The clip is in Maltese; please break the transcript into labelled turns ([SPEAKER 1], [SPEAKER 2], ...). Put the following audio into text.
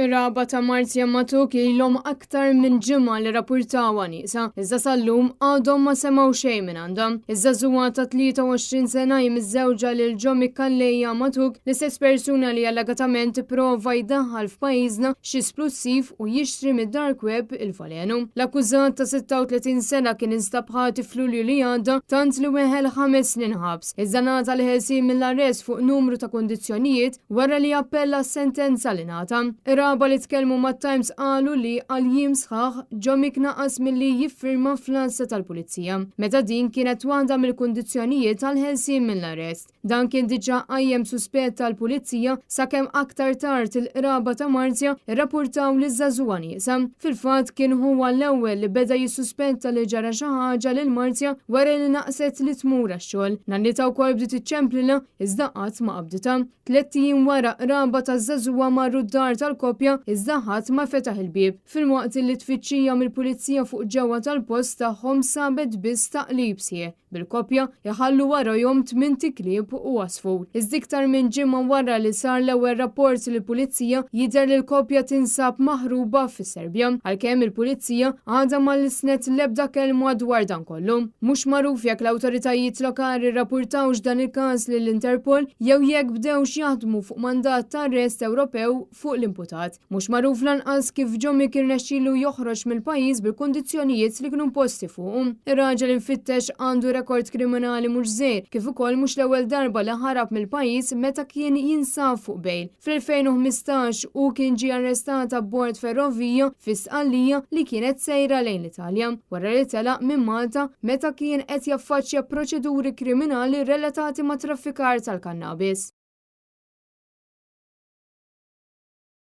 [SPEAKER 1] Qraba ta' Marzia Matuk ilhom aktar minn ġimgħa li rrappurtawha nieqsa, iżda sal-lum għadhom ma semgħu xejn mingħandha. Iż-żagħżugħa ta' 23 sena hi miżżewġa lil Jomi Calleja Matuk, l-istess persuna li allegatament ipprova jdaħħal f'pajjiżna xi splussiv u jixtri mid-dark web il-valenu. L-akkużat ta' 36 sena kien instab ħati f'Lulju li għadda tant li weħel ħames snin ħabs, iżda ngħata l-ħelsien mill-arrest fuq numru ta' kundizzjonijiet Wara li appella s-sentenza li ngħata, qraba li tkellmu mat-Times qalu li għal jiem sħaħ Jomic naqas milli jiffirma fl-għassa tal-Pulizija, meta din kienet waħda mill-kundizzjonijiet għall-ħelsien mill-arrest. Dan kien diġà qajjem suspett għall-Pulizija sakemm aktar tard il-qraba ta' Marzia rrappurtaw li ż-żagħżugħa nieqsa. Fil-fatt kien huwa l-ewwel li beda jissuspetta li ġara xi ħaġa lil Marzia wara li naqset li tmur għax-xogħol. Nannitha wkoll bdiet iċċemplilha iżda qatt ma qabditha. Tlett ijiem wara, qraba taż-żagħżugħa marru d-dar tal-koppja iżda ħadd ma fetaħ il-bieb, filwaqt li tfittxija mill-Pulizija fuq ġewwa tal-post tagħhom sabet biss taqlib sħiħ, bil-koppja jħallu warajhom tmint iklieb u għasfur. Iżda iktar minn ġimgħa wara li sar l-ewwel rapport lill-Pulizija, jidher li l-koppja tinsab maħruba fis-Serbja, għalkemm il-Pulizija għadha ma lissnet l-ebda kelma dwar dan kollu. Mhux magħruf jekk l-awtoritajiet lokali rrappurtawx dan il-każ lill-Interpol jew jekk bdewx jaħdmu fuq mandat ta' arrest Ewropew fuq l-imputat. Mhux magħruf lanqas kif Jomic irnexxielu joħroġ mill-pajjiż bil-kundizzjonijiet li kienu imposti fuqu. Ir-raġel imfittex għandu rekord kriminali mhux żgħir, kif ukoll mhux l-ewwel darba li ħarab mill-pajjiż meta kien jinsab fuq bail. Fl-2015 hu kien ġie arrestat abbord ferrovija fi Sqallija li kienet sejra lejn l-Italja, wara li telaq minn Malta meta kien qed jaffaċċja proċeduri kriminali relatati ma' traffikar tal-kannabis.